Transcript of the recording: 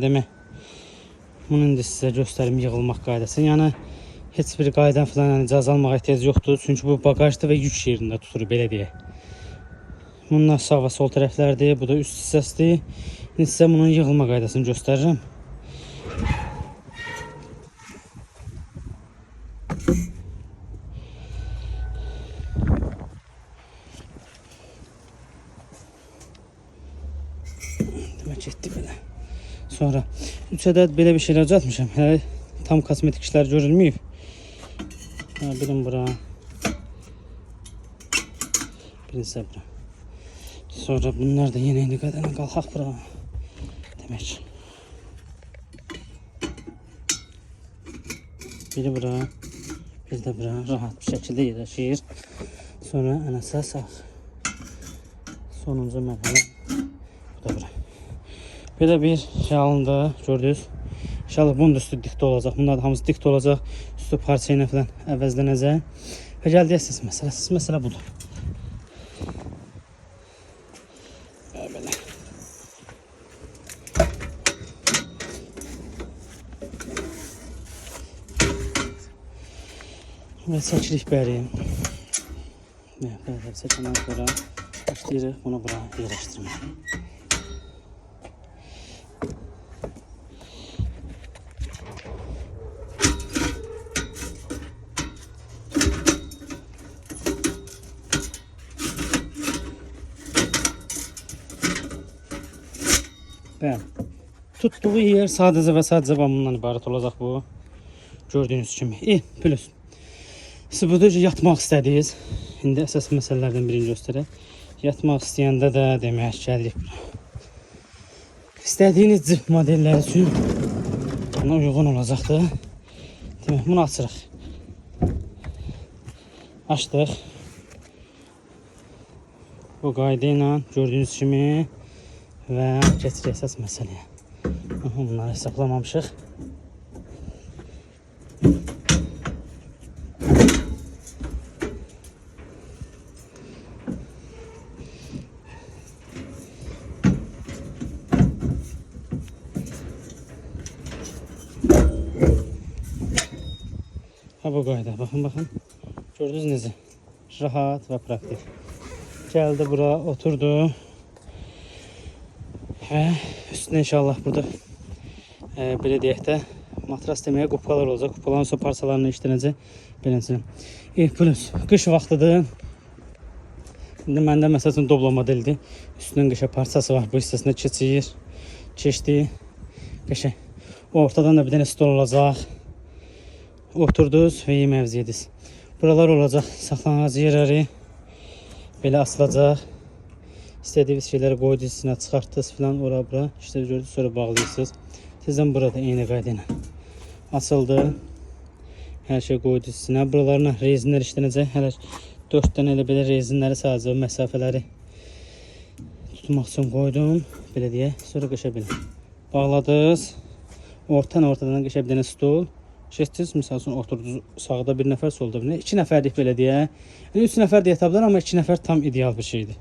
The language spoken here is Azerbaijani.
Demək, bunu indi sizə göstərim yığılmaq qaydasını. Yəni heç bir qaydan falan yəni, icazə almağa ehtiyac yoxdur. Çünki bu bagajda və yük yerində tutur, belə deyək. Bunlar sağ və sol tərəflərdir. Bu da üst hissəsidir. İndi sizə bunun yığılma qaydasını göstərirəm. Demək getdi belə. Sonra 3 ədəd belə bir şeylər düzəltmişəm. Hələ tam kosmetik işlər görülməyib. Ha, birini bura. Birini isə bura. Sonra bunlar da yenə indi qədənə qalxaq bura. Demək. Biri bura, bir də bura rahat bir şəkildə yerləşir. Sonra ən əsas sonuncu mərhələ bu da bura. Belə bir şey alındı, gördünüz. İnşallah bunun da üstü dikdə olacaq. Bunlar da hamısı dikdə olacaq. Üstü parça ilə falan əvəzlənəcək. Və gəldi əsas məsələ. Əsas məsələ budur. Belə. Və çəkirik bəri. Və bəri çəkəndən sonra başlayırıq bunu bura yerləşdirməyə. Bəli. Tutduğu yer sadəcə və sadəcə bundan ibarət olacaq bu. Gördüyünüz kimi. Plus. Siz burada yatmaq istədiniz. İndi əsas məsələlərdən birini göstərək. Yatmaq istəyəndə də demək gəlirik bura. İstədiyiniz cip modelləri üçün buna uyğun olacaqdır. Demək, bunu açırıq. Açdıq. Bu qayda ilə gördüyünüz kimi və keçirik əsas məsələyə. Bunları hesablamamışıq. Ha bu qayda. Baxın, baxın. Gördünüz necə? Rahat və praktik. Gəldi bura, oturdu. Və üstünə inşallah burada belə deyək də matras deməyə qupqalar olacaq. Qupqaların sonra parçalarını işlənəcək. Beləncə. Plus qış vaxtıdır. İndi məndə məsəl üçün Doblo modeldir. Üstünün qəşəng parçası var. Bu hissəsinə keçir. Keçdi. Qəşəng. Ortadan da bir dənə stol olacaq. Oturdunuz və yeməyinizi yediniz. Buralar olacaq saxlanacaq yerləri. Belə asılacaq. İstədiyiniz şeyləri qoydunuz içinə, çıxartdınız filan ora bura. İşte gördünüz, sonra bağlayırsınız. Tezdən burada eyni qayda ilə açıldı. Hər şey qoydunuz içinə. Buralarına rezinlər işlənəcək. Hələ 4 dənə elə belə rezinləri sadəcə o məsafələri tutmaq üçün qoydum. Belə deyək. Sonra qəşəng belə bağladınız. Ortadan qəşəng bir dənə stol. Keçdiniz, misal üçün oturdunuz sağda bir nəfər, solda bir nəfər. 2 nəfərlik belə deyək. Yəni 3 nəfər deyə yata bilər, amma 2 nəfər tam ideal bir şeydir.